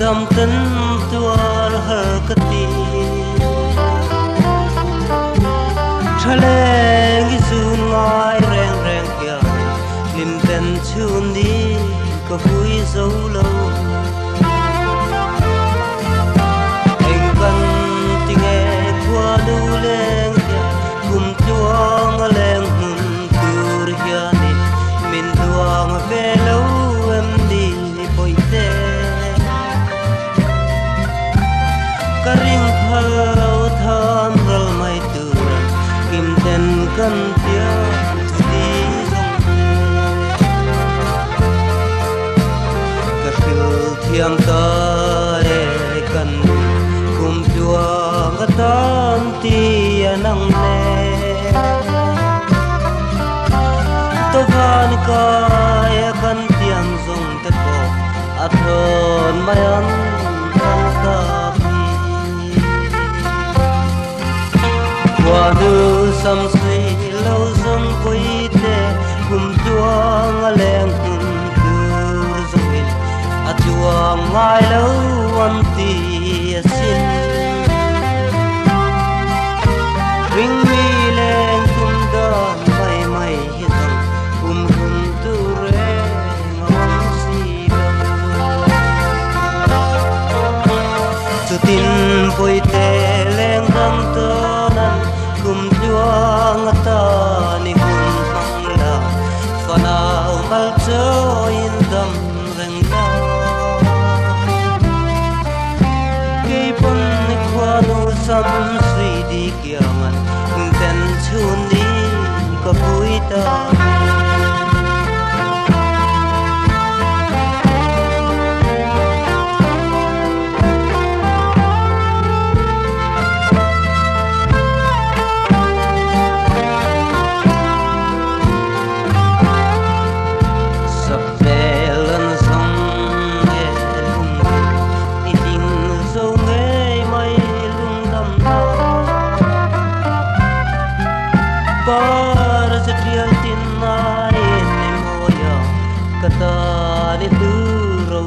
Damten tuar har ka ti. Thaleng i zun ngai reng reng hian hlimten chhun ni ka vui zo lo. Eng kan ti nge khuanu leng hian kum tluang a leng hmun tur hianin min duang ve lo em ni pawihte. Ka ring phal lo than ral mai turan kim ten kan tiam thu ni zawng te. Ka hril thiam ta e kan kum tluang atan ti a nang le. Tawvan kai a kan tiam zawng te pawh a thawn mai an kal tak hi. Khuanu sam sui lo zawng pui te kum tluang a leng hmun tur zawngin a tluang ngai lo an ti asin. Ring mi leng tum dan mai mai hi zawng kum hun tur reng a awm si lo. Chutin pawite leng dang tawnan kum tluang atan i hun hmang la, fanau mal chawiin dam reng la. Kei pawn i khuanu sam sui di kiangan ten chhun ni ka vui ta ve. Sakhmel an zawng nge lungin i ding zo ngei mai lungdam na. Par za tial tin nai ni mawi a ka ta ni hlu ro